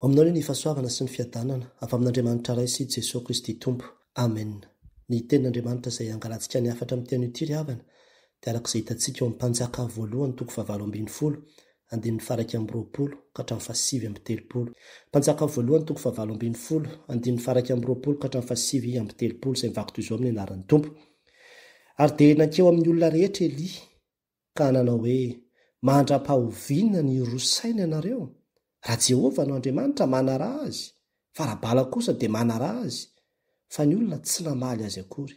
Ao aminao anie ny fahasoavana sy ny fiadanana avy amin'Andriamanitra Ray sy Jesoa Kristy Tompo. Amen. Ny Tenin'Andriamanitra izay angalantsika ny hafatra amin'ity anio ity ry havana dia araka izay hitantsika ao amin'ny Mpanjaka voalohany toko fahavalo ambin'ny folo, andininy faha-21 ka hatramin'ny faha-39. Mpanjaka voalohany toko fahavalo ambin'ny folo, andininy faha-21 ka hatramin'ny faha-39 izay mivaky toy izao amin'ny anaran'ny Tompo. Ary dia nankeo amin'ny olona rehetra Elia, ka nanao hoe, Mandra-pahoviana ny hiroa saina ianareo? Raha Jehovah no Andriamanitra, manaraha azy, fa raha Bala kosa, dia manaraha azy. Fa ny olona tsy namaly azy akory.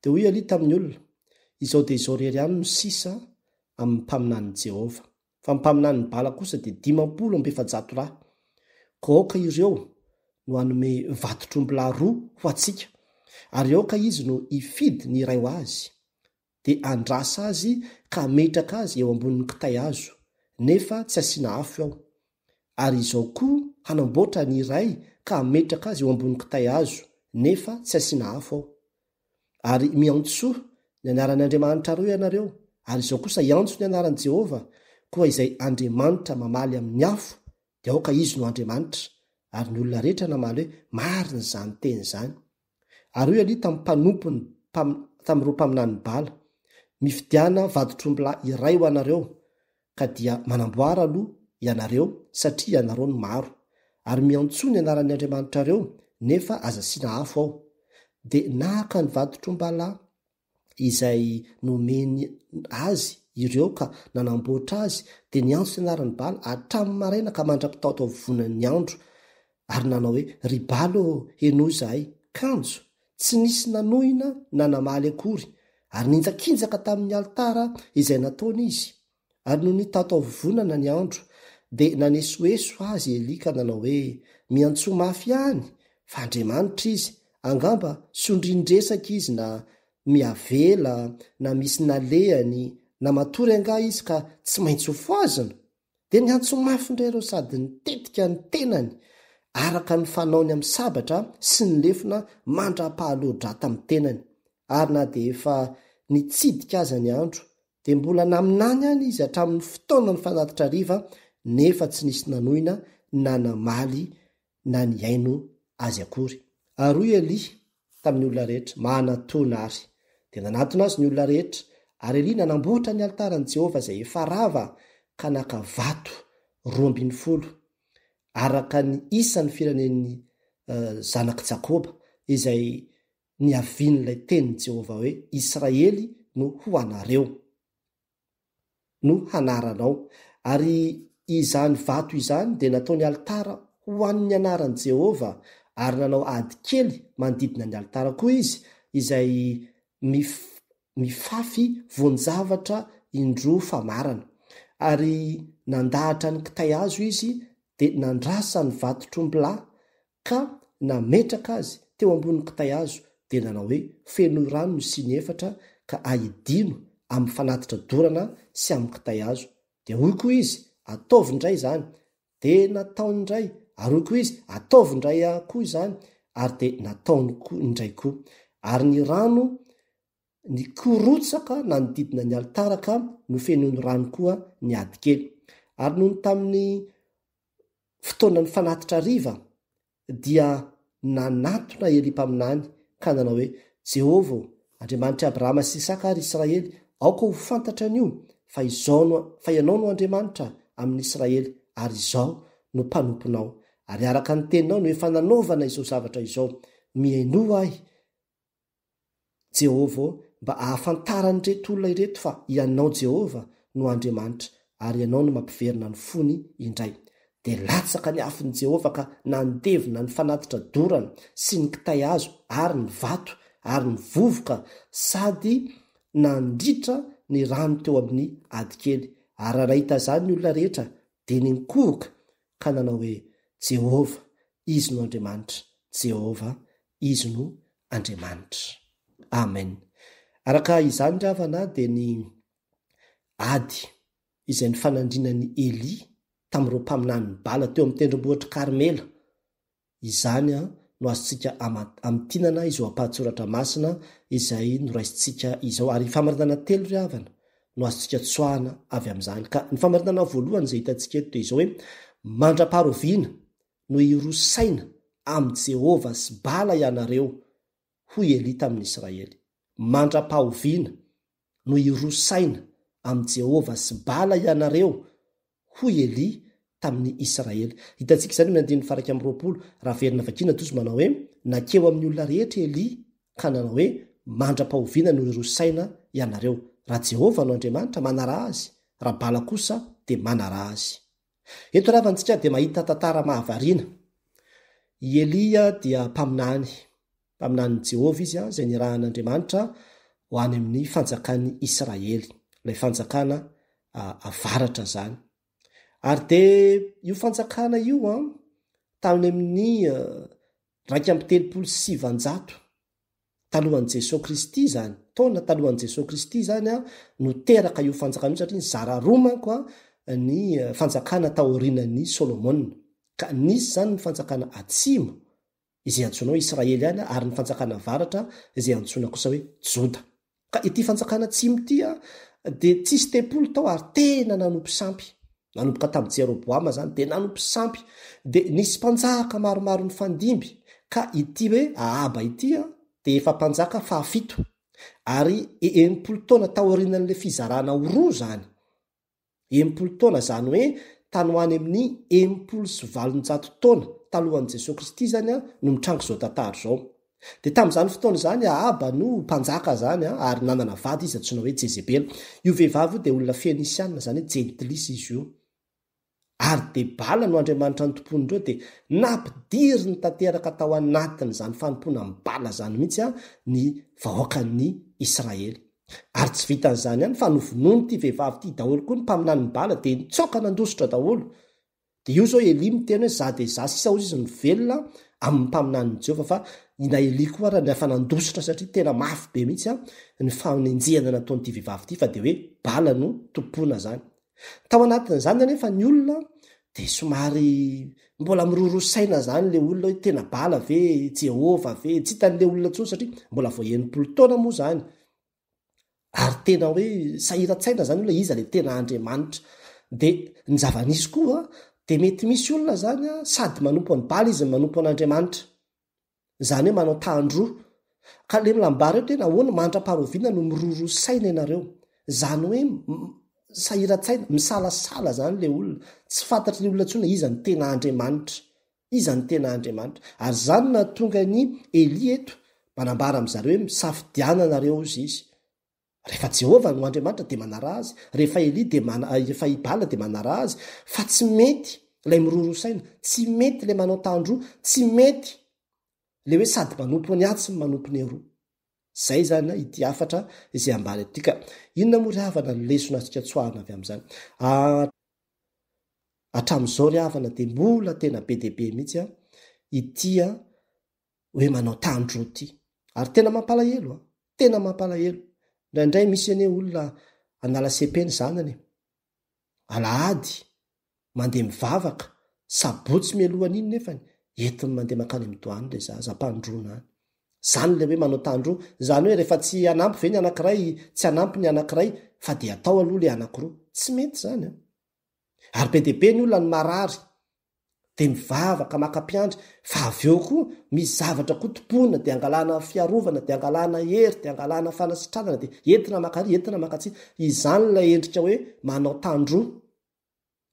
Dia hoy Elia tamin'ny olona, Izao dia izao irery ihany no sisa amin'ny mpaminanin'i Jehovah, fa ny mpaminanin'i Bala kosa dia 450 lahy. Koa aoka ireo no hanome vatotr'ombilahy roa ho antsika, ary aoka izy no hifidy ny iray ho azy. dia handrasa azy ka hametraka azy eo ambonin'ny kitay hazo, nefa tsy asiana afo ao. Ary izao koa hanamboatra ny iray ka hametraka azy eo ambonin'ny kitay hazo, nefa tsy asiana afo ao. Ary miantsoa ny anaran'ny andriamanitrareo ianareo, ary izao kosa hiantso ny anaran'i Jehovah, koa izay Andriamanitra mamaly amin'ny afo, dia aoka izy no Andriamanitra. Ary ny olona rehetra namaly hoe, Marina izany teny izany. Ary hoy Elia tamin'ny mpanompony, tamin'ireo mpaminanin'i Bala, Mifidiana vaditr'ombilahy iray ho anareo, ka dia manamboara aloha ianareo, satria ianareo no maro. Ary miantsoa ny anaran'ny andriamanitrareo, nefa aza asiana afo ao. Dia naka ny vaditr'ombalahy izay nomeny azy ireo ka nanamboatra azy, dia niantso ny anaran'i Bala hatramin'ny maraina ka mandra-pitaotaovonan'ny andro, ary nanao hoe, Ry Bala ô, henoy izahay. Kanjo, tsy nisy nanohina na namaly akory, ary nihinjakinjaka tamin'ny alitara izay nataony izy. Ary nony nitataovovonana ny andro, dia nanesoeso azy Elia ka nanao hoe, Miantsoa mafy ihany, fa Andriamanitra izy, angamba sondrian-dresaka izy na miavela na misy nalehany na matory angaha izy ka tsy maintsy hofohazina? Dia niantso mafy indray ireo sady nitetika ny tenany araka ny fanaony amin'ny sabatra sy ny lefona mandra-pahaloa-drà tamin'ny tenany. Ary na dia efa nitsidika aza ny andro, Dia mbola naminany ihany izy hatramin'ny fotoanan'ny fanatitra hariva, nefa tsy nisy nanohina na namaly na nihaino azy akory. Ary hoy Elia tamin'ny olona rehetra, Manatòna àry. Dia nanatona azy ny olona rehetra. Ary Elia nanamboatra ny alitaran'i Jehovah izay efa rava, ka naka vato 12, araka ny isan'ny firenen'ny zanak'i Jakoba, izay niavian'ilay tenin'i Jehovah hoe, Israely no ho anareo, no hanaranao. Ary izany vato izany dia nataony alitara ho an'ny anaran'i Jehovah, ary nanao ady kely manodidina ny alitara koa izy, izay mifafy voan-javatra indroa famarana. Ary nandahatra ny kitay hazo izy, dia nandrasa ny vatotr'ombilahy Ka nametraka azy teo ambonin'ny kitay hazo, dia nanao hoe, Fenoy rano ny siny efatra, ka ahidino amin'ny fanatitra dorana sy amin'ny kitay hazo. Dia hoy koa izy, Ataovy indray izany. Dia nataony indray. Ary hoy koa izy, Ataovy indray koa izany. Ary dia nataony koa indray koa. Ary ny rano nikorotsaka nanodidina ny alitara ka nofenoiny rano koa ny ady kely. Ary nony tamin'ny fotoanan'ny fanatitra hariva, dia nanatona Elia mpaminany ka nanao hoe, Jehovah ô, Andriamanitr'i Abrahama sy Isaka ary Israely, aoka ho fantatra anio fa izao no, fa Ianao no Andriamanitra amin'ny Israely, ary izaho no mpanomponao, ary araka ny teninao no efa nanaovana izao zavatra izao. Mihainoa ahy, Jehovah ô, mba hahafantaran'ireto olona ireto fa Ianao Jehovah no Andriamanitra, ary Ianao no mampiverina ny fony indray. Dia latsaka ny afon'i Jehovah ka nandevona ny fanatitra dorana sy ny kitay hazo ary ny vato ary ny vovoka sady nandritra ny rano teo amin'ny ady kely. Ary raha nahita izany ny olona rehetra, dia ninkohoka ka nanao hoe, Jehovah, Izy no Andriamanitra, Jehovah, Izy no Andriamanitra. Amen. Araka izany ry havana dia ny ady izay nifanandrinan'i Elia tamin'ireo mpaminanin'i Bala teo amin'ny tendrombohitr'i Karmela, izany no azontsika amintinana izao ampahan-tsoratra masina izay noraisintsika izao. Ary famarinana telo ry havana no azontsika tsoahana avy amin'izany. Ka ny famarinana voalohany izay hitantsika eto dia izao hoe, mandra-paharoviana. no hiroa saina amin'i Jehovah sy Bala ianareo? hoy Elia tamin'ny Israely. Mandra-pahoviana no hiroa saina amin'i Jehovah sy Bala ianareo? hoy Elia tamin'ny Israely. Hitantsika izany amin'ny andininy faha 21, raha averina vakiana toa izy manao hoe, Nankeo amin'ny olona rehetra Elia ka nanao hoe, Mandra-pahoviana no hiroa saina ianareo? Raha Jehovah no Andriamanitra, manaraha Azy, raha Bala kosa, dia manaraha azy. Eto ravantsika dia mahita tantara mahavariana. I Elia dia mpaminany, mpaminanin'i Jehovah izy izay nirahan'Andriamanitra ho any amin'ny fanjakan'i Israely, ilay fanjakana avaratra izany. Ary dia io fanjakana io tany amin'ny 931 Talohan'i Jesoa Kristy izany, taona talohan'i Jesoa Kristy izany no teraka io fanjakana io satria nizara roa manko ny fanjakana taorianan'i Solomona. Ka nisy izany ny fanjakana atsimo izay antsoina hoe Israely ihany ary ny fanjakana avaratra izay antsoina kosa hoe Joda. Ka ity fanjakana atsimo ity dia tsisy tempoly tao ary tena nanompo sampy. Nanomboka tamin'i Jeroboama izany dia nanompo sampy. Dia nisy mpanjaka maromaro nifandimby ka ity hoe Ahaba ity dia efa mpanjaka fahafito. Ary 60 taona taorianan'ilay fizarana ho roa izany. 60 taona, izany hoe tany ho any amin'ny 860 taona talohan'i Jesoa Kristy izany no mitranga izao tantara izao. Dia tamin'izany fotoana izany Ahaba no mpanjaka izany ary nanana vady izy antsoina hoe Jezebela. Io vehivavy io dia olona Fenisiana, izany hoe jentilisa izy io. Ary dia Bala no andriamanitra nitompoan'ireo dia nampidiriny tanteraka tao anatin'izany fanompoana an'i Bala izany mihitsy ny vahoakan'ny Israely. Ary tsy vitan'izany ihany fa novonoin'ity vehivavy ity daholo koa ny mpaminanin'i Bala dia nitsoaka nandositra daholo. Dia io izao Elia miteny hoe za dia za sisa hozy izy no velona amin'ny mpaminanin'i Jehovah fa na Elia koa ara efa nandositra satria tena mafy be mihitsy ny fanenjehana nataon'ity vehivavy ity fa dia hoe Bala no tompoina izany. Tao anatin'izany anefa ny olona dia somary mbola miroroa saina izany ilay olona hoe tena Bala ve, Jehovah ve, tsy hitan'ilay olona intsony satria mbola vao 60 taona moa izany. Ary tena hoe sahiran-tsaina izany olona iza ilay tena Andriamanitra. Dia ny zava-nisy koa dia mety misy olona izany sady manompo an'i Bala izy no manompo an'Andriamanitra. Izany hoe manao tahan-droa. Ka ilay milambara eo tena ahoana mandra-paharoviana no miroroa saina ianareo. Izany hoe sahiran-tsaina, misalasala izany ilay olona. Tsy fantatry ny olona intsony hoe iza no tena Andriamanitra. Iza no tena Andriamanitra? Ary izany no nahatonga an'i Elia eto manambara amin-dry zareo hoe misafidiana anareo hozy izy. Rehefa Jehovah no Andriamanitra dia manaraha azy, rehefa Elia dia mana, rehefa i Bala dia manaraha azy, fa tsy mety ilay miroroa saina, tsy mety ilay manao tandroa, tsy mety ilay hoe sady manompo ny atsy no manompo ny eroa. Izay izany ity hafatra izay ambara ity ka inona moa ry havana ny lesona azontsika tsoahina avy amin'izany? Hatramin'izao ry havana dia mbola tena be dia be mihitsy ity hoe manao tandroa ity. Ary tena mampalahelo an! Tena mampalahelo. Indraindray misy anie olona hanala cepe ny zanany e. Alahady, mandeha mivavaka, sabotsy mialohan'iny nefany, entiny mandeha mankany amin'ny douane ilay zaza, ampandroana any. Izany ilay hoe manao tandroa. Izany hoe rehefa tsy hanampy ve ny anankiray, tsy hanampy ny anankiray, fa dia atao aloha ilay anankiroa. Tsy mety izany an! Ary be dia be ny olona no marary. Dia mivavaka maka mpiandry fa avy eo koa misy zavatra koa tompoina dia angalana fiarovana dia angalana hery dia angalana fanasitranana dia entina maka ary entina maka atsy. Izany ilay endrika hoe manao tandroa.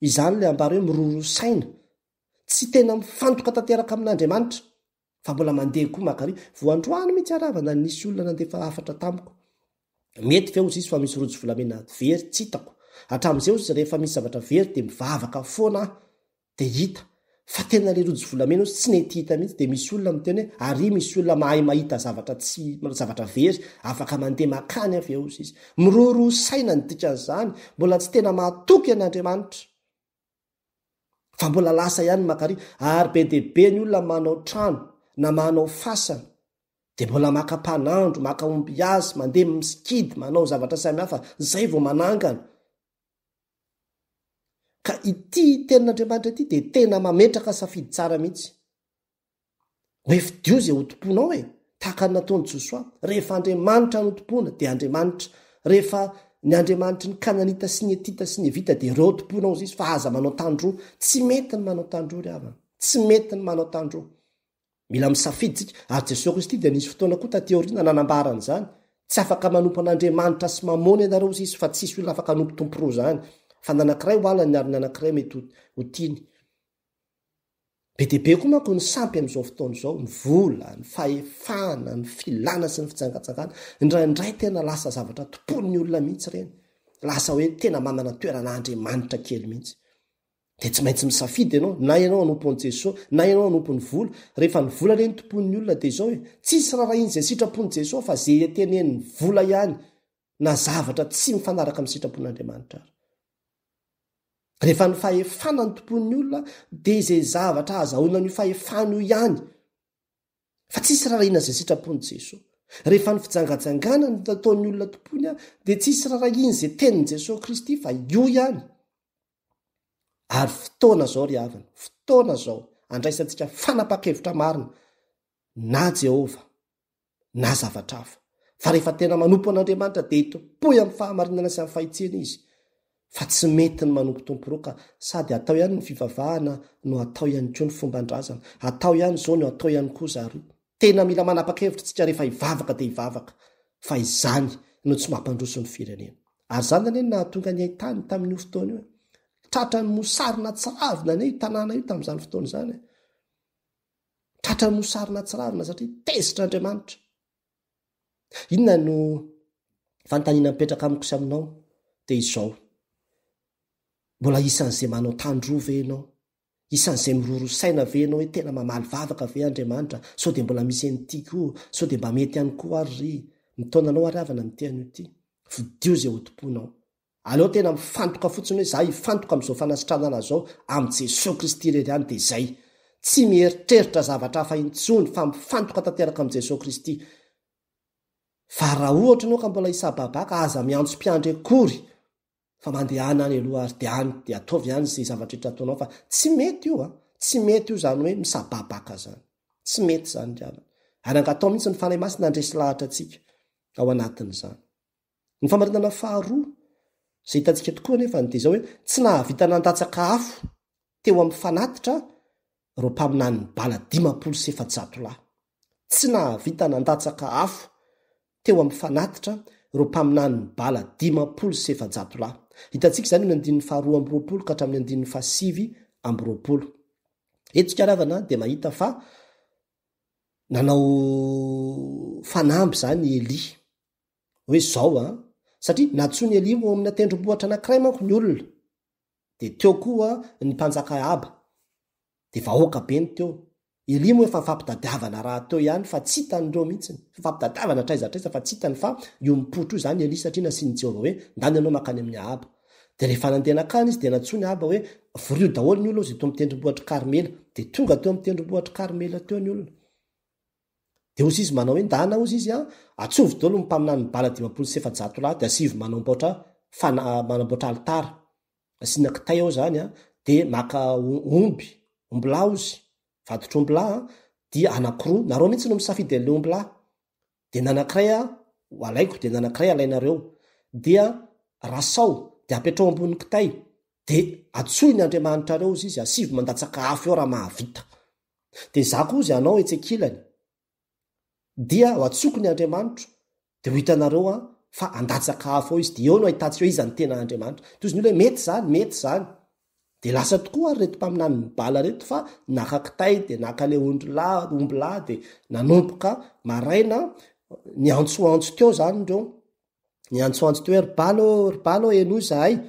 Izany ilay ambara hoe miroroa saina. Tsy tena mifantoka tanteraka amin'Andriamanitra fa mbola mandeha koa maka ary. Vao androany mihitsy ary havana nisy olona nandefa hafatra tamiko. Mety ve hozy izy fa misy rojo volamena very tsy hitako. Hatramin'izay hozy izy rehefa misy zavatra very dia mivavaka foana aho dia hita. Fa tena ilay rojo volamena hozy tsy nety hita mihitsy dia misy olona miteny hoe ary misy olona mahay mahita zavatra tsy zavatra very afaka mandeha makany avy eo hozy izy. Miroroa saina ny dikan'izany, mbola tsy tena mahatoky an'Andriamanitra. Fa mbola lasa ihany ny makary ary be dia be ny olona manao trano na manao fasana dia mbola maka mpanandro, maka ombiasy, mandeha misikidy, manao zavatra samihafa, zay vao manangana. Ka ity tenin'Andriamanitra ity dia tena mametraka safidy tsara mihitsy. Hoe fidio izay ho tomponao e! Tahaka ny nataon'i Josoa. Rehefa Andriamanitra no tompoina dia Andriamanitra. Rehefa ny andriamanitry ny Kananita sy ny Hetita sy ny Hevita dia ireo tompoinao hozy izy fa aza manao tandroa. Tsy mety ny manao tandroa ry havana. Tsy mety ny manao tandroa. Mila misafidy isika, ary Jesoa Kristy dia nisy fotoana koa taty aoriana nanambara an'izany. Tsy afaka manompo an'Andriamanitra sy Mamôna ianareo hozy Izy fa tsisy olona afaka hanompo tompo roa izany, fa ny anankiray ho halany ary ny anankiray mety ho tiany. Be dia be koa manko ny sampy amin'izao fotoana izao, ny vola, ny fahefana, ny filana sy ny fijangajangana. Indraindray tena lasa zavatra tompoin'ny olona mihitsy ireny. Lasa hoe tena manana toerana Andriamanitra kely mihitsy. Dia tsy maintsy misafidy ianao, na ianao hanompo an'i Jesoa, na ianao hanompo ny vola. Rehefa ny vola anie no tompoin'ny olona dia izao e, tsisy rarahiany izay sitrapon'i Jesoa fa ze tenenin'ny vola ihany na zavatra tsy mifanaraka amin'ny sitrapon'Andriamanitra ary. Rehefa ny fahefana no tompoin'ny olona dia izay zavatra ahazahoana an'io fahefana io ihany fa tsisy rarahiana izay sitrapon'i Jesoa. Rehefa ny fijangajangana no ataon'ny olona tompoiny dia tsisy rarahiana izay tenin'i Jesoa Kristy fa io ihany. Ary fotoana izao ry havana, fotoana izao andraisantsika fanapahan-kevitra marina na Jehovah na zavatra hafa. Fa rehefa tena manompo an'Andriamanitra dia tompoy amin'ny fahamarinana sy amin'ny fahitsiana izy. Fa tsy mety ny manompo tompo roa ka sady atao ihany ny fivavahana no atao ihany koa ny fomban-drazana. Atao ihany izao no atao ihany koa zaroa. Tena mila manapa-kevitra isika rehefa hivavaka dia hivavaka fa izany no tsy mampandroso ny firenena. Ary izany anie no nahatonga ny haitany tamin'io fotoana io e. Tratran'ny mosary natsiravina anie io tanàna io tamin'izany fotoana izany e. Tratran'ny mosary natsiravina satria tezitra Andriamanitra. Inona no fanontaniana mipetraka amiko sy aminao? Dia izao, mbola isan'izay manao tandroa ve ianao? Isan'izay miroro saina ve ianao hoe tena mamaly vavaka ve Andriamanitra? Sao dia mbola misy an'ity koa? Sao dia mba mety ihany koa ary ry? Mitaona anao ary havana amin'ity anio ity. Fidio izay ho tompoinao. Aleo tena mifantoka fotsiny hoe za hifantoka amin'izao fanasitranana izao amin'i Jesoa Kristy irery ihany dia izay. Tsy mieritreritra zavatra hafa intsony fa mifantoka tanteraka amin'i Jesoa Kristy. Fa raha ohatra ianao ka mbola hisababaka aza miantso mpiandry akory fa mandehana any aloha ary dia any dia ataovy any izay zavatra rehetra ataonao fa tsy mety io a! Tsy mety io izany hoe misababaka izany. Tsy mety izany ry havana. Ary angatao mihitsy ny Fanahy Masina handresy lahatra antsika ao anatin'izany. Ny famarinana faharoa izay hitantsika tokoa anefa dia izao hoe tsy nahavita nandatsaka afo teo amin'ny fanatitra ireo mpaminanin'i Bala 450 lahy. Tsy nahavita nandatsaka afo teo amin'ny fanatitra ireo mpaminanin'i Bala 450 lahy. Hitantsika izany amin'ny andininy faharoa amby roapolo ka hatramin'ny andininy fahasivy amby roapolo. Eto isika ravana dia mahita fa nanao fanamby izany i Elia. hoe izao an, satria nantsoin'i Elia ho ao amina tendrombohitra anankiray manko ny olona, dia teo koa ny mpanjaka Ahaba, dia vahoaka be ny teo. Elia moa efa nifampitadiavana rahateo ihany fa tsy hitan'ireo mihitsy, fifampitadiavana hatraiza hatraiza fa tsy hitany fa io mipoitra io izany Elia satria nasian'i Jehovah hoe ndana ianao mankany amin'i Ahaba. Dia rehefa nandeha nankany izy dia nantsoin'i Ahaba hoe vorio daholo ny olona hozy eto amin'ny tendrombohitr'i Karmela. Dia tonga teo amin'ny tendrombohitr'i Karmela teo ny olona. Dia hozy izy manao hoe, Ndana, hozy izy an, atsovy daholo ny mpaminanin'i Bala 450 lahy, dia asivo manamboatra fana, manamboatra alitara, asiana kitay ao izany an, dia maka omby, ombilahy hozy, vatotr'ombilahy an, dia anankiroa, nareo mihitsy no misafidy an'ilay ombilahy, dia ny anankiray an, ho alaiko, dia ny anankiray alainareo, dia rasao, dia apetrao ambonin'ny kitay, dia antsoy ny andriamanitrareo hozy izy, asivo mandatsaka afo eo raha mahavita. Dia izaho koa hozy hanao etsy ankilany, dia ho antsoiko ny Andriamanitro, dia ho hitanareo an, fa handatsaka afo ao izy, dia eo no ahitantsika hoe iza no tena Andriamanitra. Toy ny olona hoe mety izany, mety izany. Dia lasa tokoa ary ireto mpaminanin'i Bala ireto fa naka kitay, dia naka ilay ondrilahy, ombilahy, dia nanomboka maraina niantsoantso teo izany ireo, niantsoantso teo hoe ry Bala ô, ry Bala ô, henoy izahay.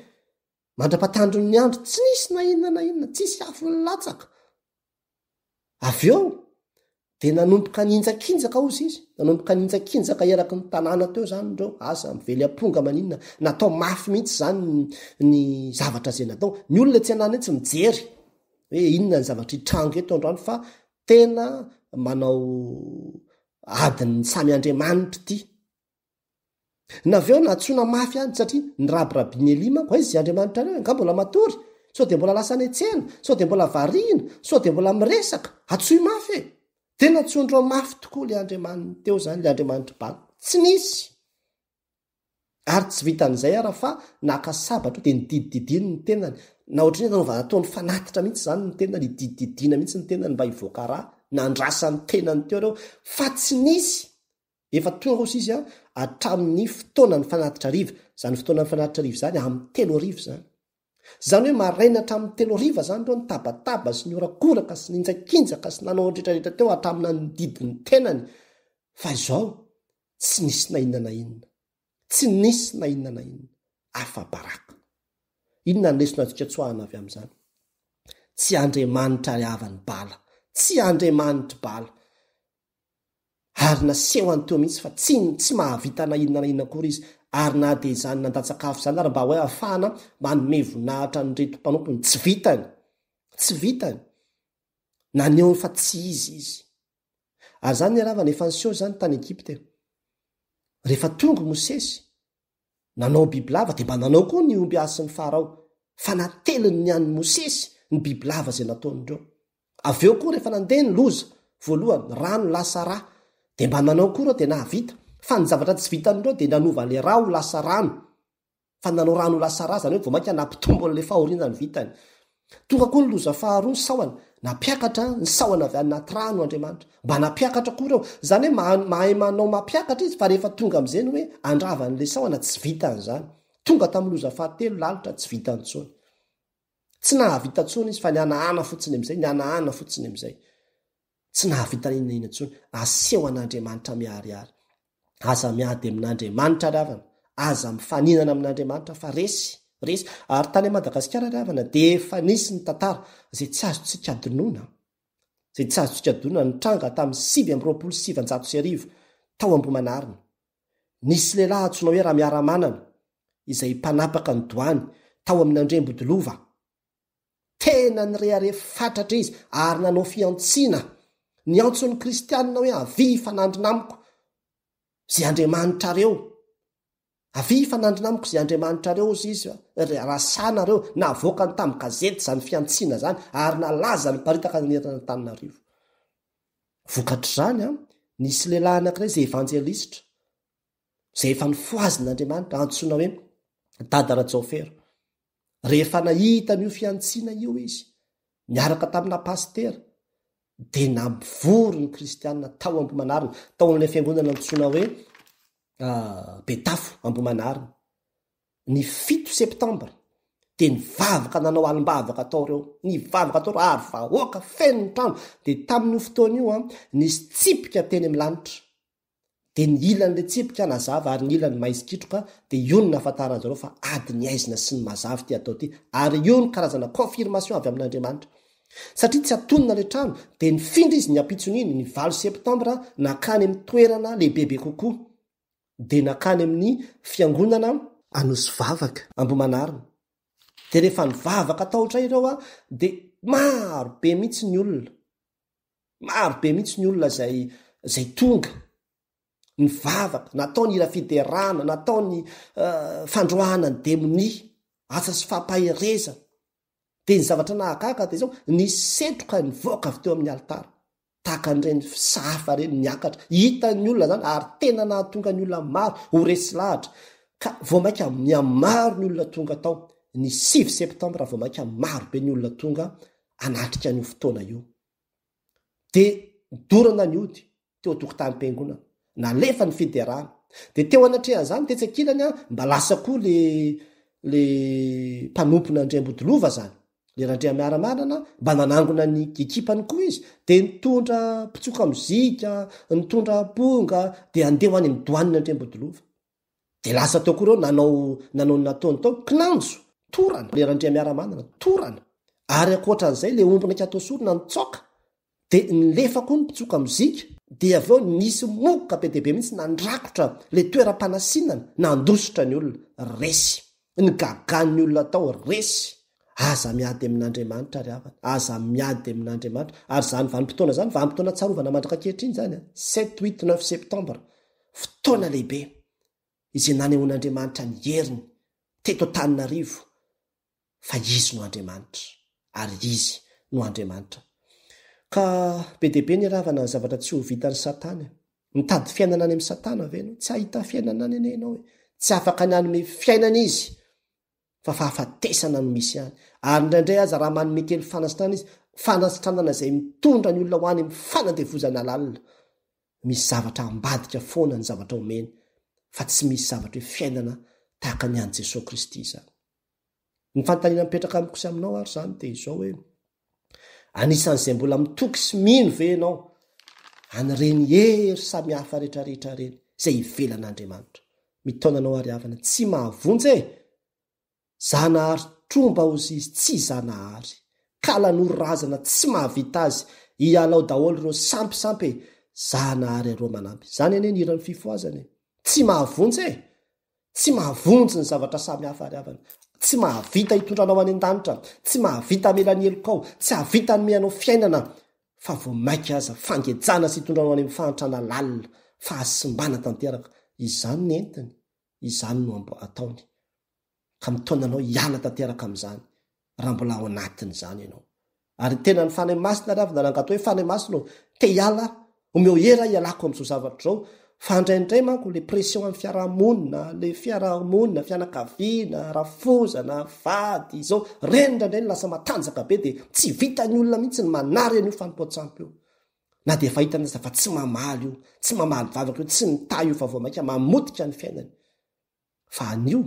Mandra-patandron'ny andro, tsy nisy na inona na inona, tsisy afo nilatsaka. Avy eo, dia nanomboka nihinjakinjaka hozy izy, nanomboka nihinjakinjaka eraky ny tanàna teo izany ireo, aza mively amponga maninona, natao mafy mihitsy izany ny zavatra izay natao. Ny olona etsy ananany etsy mijery hoe inona ny zavatra hitranga eto androany fa tena manao adin'ny samy andriamanitra ity. Na avy eo nantsoina mafy ihany satria nirabirabin'i Elia manko, aiza izay Andriamanitrareo e, angaha mbola matory? Sao dia mbola lasa any an-tsena? Sao dia mbola variana? Sao dia mbola miresaka? Antsoy mafy e! Dia nantsoin-dreo mafy tokoa ilay Andriamaniny teo izany, ilay Andriamanitr'i Bala. Tsy nisy! Ary tsy vitan'izay ara fa naka sabatra dia nididididiny ny tenany. Na ohatran'ny hoe nanaovana ataony fanatitra mihitsy izany ny tenany, nididididiana mihitsy ny tenany mba hivoaka rà, nandrasan'ny tenany teo ireo, fa tsy nisy. Efa tonga kosa izy hatramin'ny fotoanan'ny fanatitra hariva. Izany fotoanan'ny fanatitra hariva izany amin'ny 3 hariva izany. Izany hoe maraina hatramin'ny 3 hariva izany ireo nitabataba sy nihorakoraka sy ninjakinjaka sy nanao ny rehetrarehetra teo hatramin'ny nandidy ny tenany. Fa izao, tsy nisy na inona na inona. Tsy nisy na inona na inona. Afa-baraka. Inona ny lesona azontsika tsoahina avy amin'izany? Tsy Andriamanitra ry havan'i Bala. Tsy Andriamanitr'i Bala. Ary nasehony teo mihitsy fa tsy tsy mahavita na inona na inona akory izy, ary na dia izany nandatsaka afo izany ary mba hoe ahafahana manome voninahitra an'ireto mpanompony, tsy vitany! Tsy vitany! Naneho fa tsy izy izy. Ary izany ny haravana efa niseho izany tany Egypta e. Rehefa tonga i Mosesy, Nanao bibilava dia mba nanao koa ny ombiasin'i Farao, fa nateliny ny an'i Mosesy ny bibilava izay nataon'ireo. Avy eo koa rehefa nandeha ny loza, voalohany, rano lasa rà, dia mba nanao koa ireo dia nahavita, fa ny zavatra tsy vitan'ireo dia nanova ilay rà ho lasa rano, fa nanao rano ho lasa rà, izany hoe vao mainka nampitombo an'ilay fahoriana ny vitany. Tonga koa ny loza faharoa, ny sahona. Nampiakatra ny sahona avy any anaty rano Andriamanitra. Mba nampiakatra koa ireo. Izany hoe mahay manao mampiakatra izy, fa rehefa tonga amin'izay ny hoe handrava an'ilay sahona, tsy vitany izany. Tonga tamin'ny loza fahatelo, lalitra, tsy vitany intsony. Tsy nahavita intsony izy fa nihanahana fotsiny amin'izay, nihanahana fotsiny amin'izay. Tsy nahavita na inona na inona intsony. Aseho an'Andriamanitra miharihary. Aza miady amin'Andriamanitra ry havana. Aza mifaninana amin'Andriamanitra fa resy. Resy. Ary tany Madagasikara ry havana dia efa nisy ny tantara izay tsy azontsika adinoina. Izay tsy azontsika adinoina nitranga tamin'ny 1929 tao Ambohimanarina. Nisy lehilahy antsoina hoe Ramiaramanana izay mpanapaka ny doany tao amin'Andriambodilova. Tena nirehareha fatratra izy ary nanao fihantsiana. Niantso ny Kristianina hoe avia hifanandrina amiko izay Andriamanitrareo. Avia hifanandrina amiko izay Andriamanitrareo, hozy izy, raha sahy nareo. Navoakany tamin'ny gazety izany fihantsiana izany ary nalaza niparitaka nanerana an'Antananarivo. Vokatr'izany, nisy lehilahy anankiray izay evanjelistra, izay efa nofohazin'Andriamanitra, antsoina hoe Dada Rajaofera. Rehefa nahita an'io fihantsiana io izy, niaraka tamina pasitera, dia nampivory ny kristiana tao Ambohimanarina, tao amin'ilay fiangonana antsoina hoe Betafo Ambohimanarina. Ny 7 septambra dia nivavaka nanao alim-bavaka tao ireo, nivavaka tao ireo ary vahoaka feno ny trano. Dia tamin'io fotoana io, nisy tsipika teny amin'ny lanitra. Dia ny ilan'ilay tsipika nazava ary ny ilany maizin-kitroka dia io no nahafantaran-dry zareo fa ady ny aizina sy ny mazava ity atao ity ary io no karazana confirmation avy amin'Andriamanitra. Satria tsy atonina ilay trano dia nifindra izy ny ampitson'iny, ny 8 septambra, nankany amin'ny toerana lehibebe kokoa. Dia nankany amin'ny fiangonana Anosivavaka, Ambohimanarina. Dia rehefa nivavaka tao indray ireo dia maro be mihitsy ny olona. Maro be mihitsy ny olona izay izay tonga nivavaka, natao ny hira fiderana, natao ny fandroahana ny demonia, asa sy fampaherezana. Dia ny zavatra nahagaga dia izao, nisy setroka nivoaka avy teo amin'ny alitara. Tahaka an'ireny sahafa ireny niakatra. Hitan'ny olona izany ary tena nahatonga ny olona maro ho resy lahatra. Ka vao mainka mihamaro ny olona tonga tao. Ny 9 septambra vao mainka maro be ny olona tonga hanatrika an'io fotoana io. Dia nodorana ny ody teo an-tokotanim-piangonana. Nalefa ny fiderana. Dia teo anatrehan'izany, tetsy ankilany, mba lasa koa le le mpanompon'Andriambodilova izany. Le Randriamiaramanana, mba nanangona ny ekipany koa izy. Dia nitondra mpitsoka mozika, nitondra amponga, dia handeha ho any amin'ny doanin'Andriambodilova. Dia lasa teo koa ireo nanao nanao ny nataony tao, kinanjo, torana, le Randriamiaramanana, torana. Ary ankoatran'izay le omby naika atao sorona nitsaoka, dia nilefa koa ny mpitsoka mozika, dia avy eo nisy moka be dia be mihitsy nandrakotra le toeram-panasinana, nandositra ny olona. Resy. Nigagan'ny olona tao, resy. Aza miady amin'Andriamanitra ry havana, aza miady amin'Andriamanitra. Ary izany vanim-potoana izany, vanim-potoana tsarovana mandraka ankehitriny izany an, sept, huit, neuf septembre. Fotoana lehibe izay nanehoan'Andriamanitra ny heriny teto Antananarivo fa Izy no Andriamanitra ary Izy no Andriamanitra. Ka be dia be ny ravana ny zavatra tsy ho vitan'i Satana e. Mitady fiainana any amin'i Satana ve ianao? Tsy hahita fiainana any anie ianao e. Tsy afaka ny hanome fiainana izy. Fa fahafatesana no misy any. Ary indraindray aza raha manome kely fanasitranana izy, fanasitranana izay mitondra ny olona ho any amin'ny fanandevozana lalina. Misy zavatra ambadika foana ny zavatra omeny, fa tsy misy zavatra hoe fiainana tahaka ny an'i Jesoa Kristy izany. Ny fanontaniana mipetraka amiko sy aminao ary izany dia izao hoe, anisan'izay mbola mitoky sy mino ve ianao an'ireny hery samihafa rehetrarehetra ireny izay ivelan'Andriamanitra? Mitaona anao ary havana tsy mahavonjy e! Zanahary tromba ozy izy tsy Zanahary. Kala noro razana tsy mahavita azy ialao daholo ireo sampy sampy e! Zanahary aroa manampy. Zany anie ny hiran'ny fifohazana e! Tsy mahavonjy e! Tsy mahavonjy ny zavatra samy hafa ry havana. Tsy mahavita hitondra anao any an-danitra, tsy mahavita hamela ny helokao, tsy hahavita hanome anao fiainana, fa vao mainka aza fangejana sy hitondra anao any amin'ny fahantrana lalina, fahasimbana tanteraka. Izany ny entiny, izany no ataony. Ka mitaona anao hiala tanteraka amin'izany, raha mbola ao anatin'izany ianao. Ary tena ny Fanahy Masina ary avy nanangato hoe Fanahy Masina ô, te hiala aho, omeo hery aho hialako amin'izao zavatra izao. Fa indraindray manko le pression amin'ny fiarahamonina, le fiarahamonina, fianakaviana, rafozana, vady, izao, ireny indraindray no lasa matanjaka be dia tsy vitan'ny olona mihitsy ny manary an'io fanompoan-tsampy io. Na dia efa hitany aza fa tsy mamaly io, tsy mamaly vavaka io, tsy mitahy io fa vao mainka mamotika ny fiainany. Fa anio,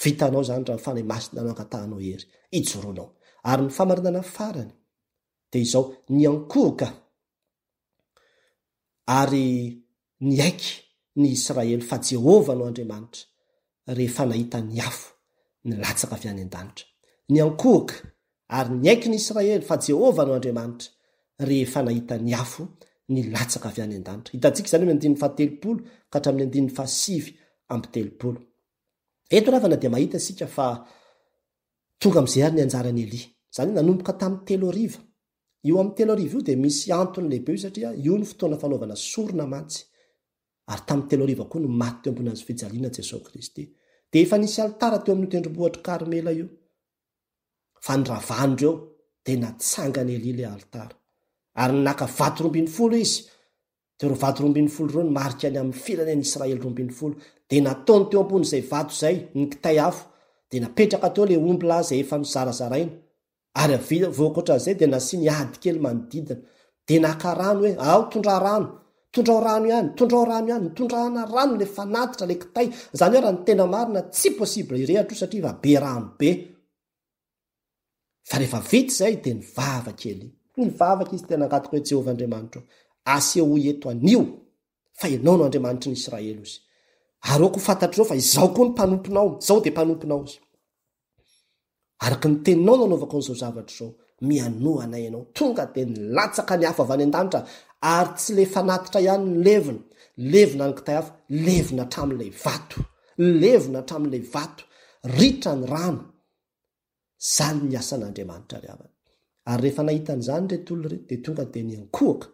vitanao izany raha ny Fanahy Masina no angatahanao hery hijoroanao. Ary ny famarinana farany dia izao, niankohoka ary niaiky ny Israely fa Jehovah no Andriamanitra rehefa nahita ny afo nilatsaka avy any an-danitra. Niankohoka ary niaiky ny Israely fa Jehovah no Andriamanitra rehefa nahita ny afo nilatsaka avy any an-danitra. Hitantsika izany amin'ny andininy fahatelopolo ka hatramin'ny andininy fahasivy amby telopolo. Eto ravana dia mahita isika fa tonga amin'izay ary ny anjaran'i Elia. Izany hoe nanomboka tamin'ny telo hariva. Io amin'ny telo hariva io dia misy antony lehibe io satria io no fotoana fanaovana sorona mantsy. Ary tamin'ny telo hariva koa no maty teo ambony hazo fijaliana Jesoa Kristy. Dia efa nisy alitara teo amin'io tendrombohitr'i Karmela io. Fa ny ravan'ireo dia natsangan'i Elia ilay alitara. Ary naka vato 12 izy, dia ireo vato 12 ireo no marika ny amin'ny firenen'i Israely 12. Dia nataony teo ambonin'izay vato izay ny kitay afo, dia napetraka teo ilay ombilahy izay efa nozarazaraina. Ary avy vao ankoatran'izay dia nasiany ady kely manodidina. Dia naka rano hoe, ao tondra rano, tondrao rano ihany, tondrao rano ihany, nitondrana rano ilay fanatitra, ilay kitay. Izany hoe raha ny tena marina tsy possible hirehatra io satria efa be rano be. Fa rehefa vita izay dia nivavaka Elia. Nivavaka izy dia nangataka hoe, Jehovah Andriamanitro, asehoy eto anio fa ianao no Andriamanitry ny Israely ozy. Ary aoka ho fantatr'ireo fa izaho koa no mpanomponao, izaho dia mpanomponao ozy. Araka ny teninao no anaovako an'izao zavatra izao. Mianohana ianao. Tonga dia nilatsaka ny afo avy any an-danitra, ary tsy ilay fanatitra ihany no levona. Levona ny kitay afo, levona hatramin'ilay vato. Levona hatramin'ilay vato. Ritra ny rano. Izany ny asan'Andriamanitra ry havana. Ary rehefa nahita an'izany ireto olona ireto dia tonga dia niankohoka.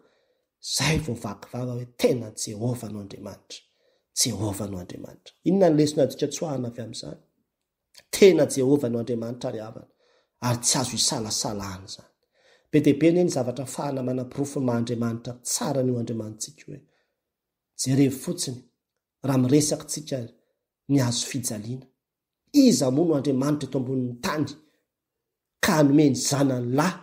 Izay vao vaky vava hoe tena Jehovah no Andriamanitra. Jehovah no Andriamanitra. Inona ny lesona azontsika tsoahana avy amin'izany? Tena Jehovah no Andriamanitra ry havana, ary tsy azo isalasalana izany. Be dia be anie ny zavatra afahana manaporofo ny maha Andriamanitra tsara an'io Andriamanitsika io e. Jerevo fotsiny raha miresaka tsika ny hazo fijaliana. Iza moa no Andriamanitra eto ambonin'ny tany ka hanome ny zanany lahy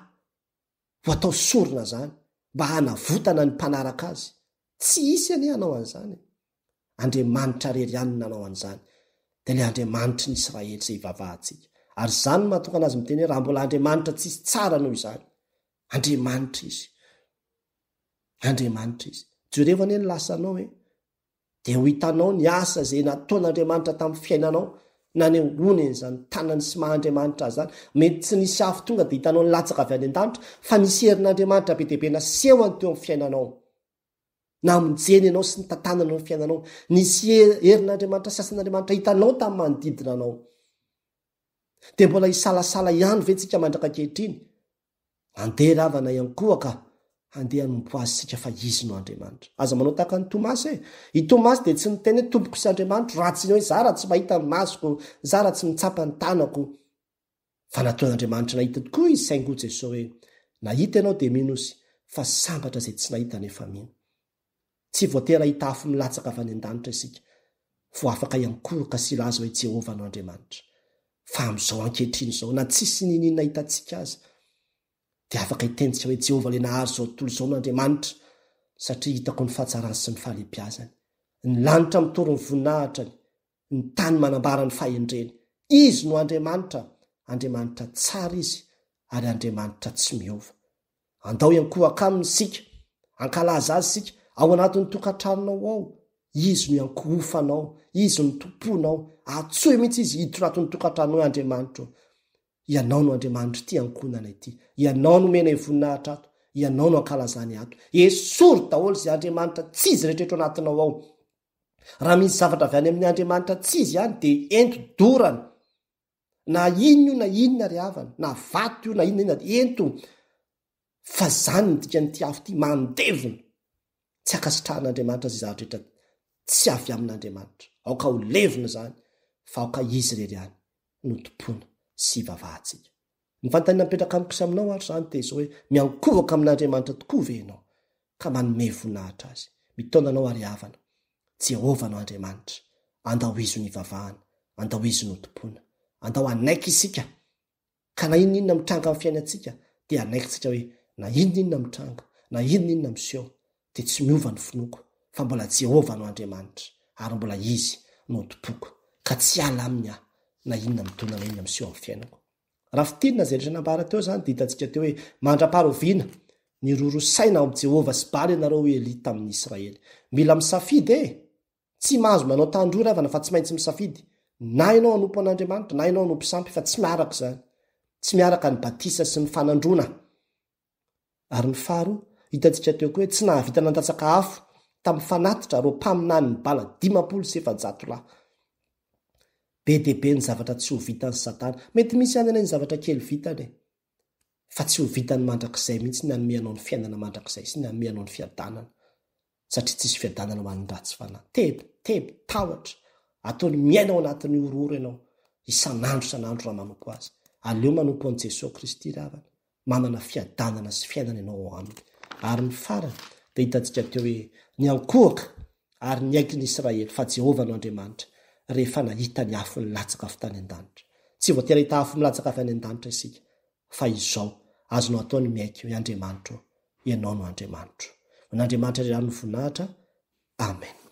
ho atao sorona zany mba hanavotana ny mpanaraka azy? Tsy hisy anie hanao an'izany e! Andriamanitra rery ihany no nanao an'izany, dia ilay Andriamanitry ny Israely izay ivavahantsika. Ary izany no mahatonga an'azy miteny hoe raha mbola Andriamanitra tsisy tsara noho izany. Andriamanitra Izy. Andriamanitra Izy. Jerevo anie ny lasanao e! Dia ho hitanao ny asa izay nataon'Andriamanitra tamin'ny fiainanao, nanehoany an'izany tanany sy maha Andriamanitra azy izany. Mety tsy nisy afo tonga dia hitanao nilatsaka avy any an-danitra, fa nisy herin'Andriamanitra be dia be nasehony teo amin'ny fiainanao. Namonjeny anao sy nitantanany ny fiainanao. Nisy herin'Andriamanitra sy asan'Andriamanitra hitanao tamin'ny manodidina anao. Dia mbola hisalasala ihany ve tsika mandraka ankehitriny? Andeha ry havana hiankohoka handeha hanompo Azy isika fa Izy no Andriamanitra. Aza manao tahaka an'i Tomasy e! I Tomasy dia tsy niteny hoe Tompoko sy Andriamanitro raha tsy ny hoe za raha tsy mahita ny masoko, za raha tsy mitsapa ny tanako. Fa nataon'Andriamanitra nahita tokoa izy saingy hoy Jesoa hoe, Nahita ianao dia mino izy, fa sambatra izay tsy nahita nefa mino. Tsy voatery hahita afo milatsaka avy any an-danitra isika vao afaka hiankohoka sy hilaza hoe Jehovah no Andriamanitra. Fa amin'izao ankehitriny izao, na tsisy n'inon'inona hitantsika aza, dia afaka hitentsika hoe Jehovah ilay nahary izao tontolo izao no Andriamanitra, satria hitako ny fahatsarany sy ny fahalehibiazany. Ny lanitra mitory ny voninahitrany, ny tany manambara ny fahendreny. Izy no Andriamanitra, Andriamanitra tsara Izy, ary Andriamanitra tsy miova. Andao hiankohoka Aminy isika, hankalaza Azy isika, ao anatin'ny tokantranonao ao. Izy no iankohofanao, Izy no tomponao. Antsoy mihitsy Izy hiditra anatin'ny tokantranonao hoe Andriamanitra ô. Ianao no Andriamanitr'ity ankohonana ity. Ianao no omenay voninahitra ato. Ianao no ankalazanay ato. Esory daholo izay Andriamanitra tsy izy rehetra eto anatinao ao. Raha misy zavatra avy any amin'ny Andriamanitra tsy izy ihany dia ento dorana. Na inona io na inona ry havana, na vato io na inona inona, ento fa zany ny dikan'ity afo ity, mandevona. Tsy ankasitrahan'Andriamanitra izay zavatra rehetra tsy avy amin'Andriamanitra. Aoka ho levona izany fa aoka Izy irery ihany no tompoina sy ivavahantsika. Ny fanontaniana mipetraka amiko sy aminao ary izany dia izao hoe, miankohoka amin'Andriamanitra tokoa ve ianao ka manome voninahitra Azy? Mitaona anao ary havana, Jehovah no Andriamanitra, andao Izy no ivavahana, andao Izy no tompoina. Andao hanaiky isika ka na inona inona mitranga amin'ny fiainantsika dia hanaiky isika hoe na inona inona mitranga, na inona inona miseho dia tsy miova ny finoako fa mbola Jehovah no Andriamanitra ary mbola Izy no tompoko ka tsy hiala aminy aho na inona midona na inona miseho amin'ny fiainako. Raha fintinina izay rehetra nambara teo izany dia hitantsika teo hoe mandra-paharoviana ny roro saina ao amin'i Jehovah sy Bala ianareo hoy Elia tamin'ny Israely. Mila misafidy e! Tsy mahazo manao tandroy ravana fa tsy maintsy misafidy. Na ianao hanompo an'Andriamanitra na ianao hanompo sampy fa tsy miaraka izany. Tsy miaraka ny batisa sy ny fanandroana. Ary ny faharoa, hitantsika teo koa hoe tsy nahavita nandatsaka afo tamin'ny fanatitra ireo mpaminanin'i Bala 450 lahy. Be dia be ny zavatra tsy ho vitan'i Satana. Mety misy ihany anie ny zavatra kely vitany e. Fa tsy ho vitany mandrakizay mihitsy ny hanome anao ny fiainana mandrakizay sy ny hanome anao ny fiadanana. Satria tsisy fiadanana ho an'ny ratsy fanahy. Teby, teby, tahotra. Ataony miaina ao anatin'ny horohoro ianao isan'andro isan'andro raha manompo azy. Aleo manompo an'i Jesoa Kristy ry havana. Manana fiadanana sy fiainana ianao ao aminy. Ary ny farany dia hitantsika teo hoe niankohoka ary niaiky ny Israely fa Jehovah no Andriamanitra rehefa nahita ny afo nilatsaka avy tany an-danitra. Tsy voatery hahita afo milatsaka avy any an-danitra isika fa izao, azonao atao ny miaiky hoe Andriamanitro ô, Ianao no Andriamanitro. Ho an'Andriamanitra irery ihany ny voninahitra. Amen.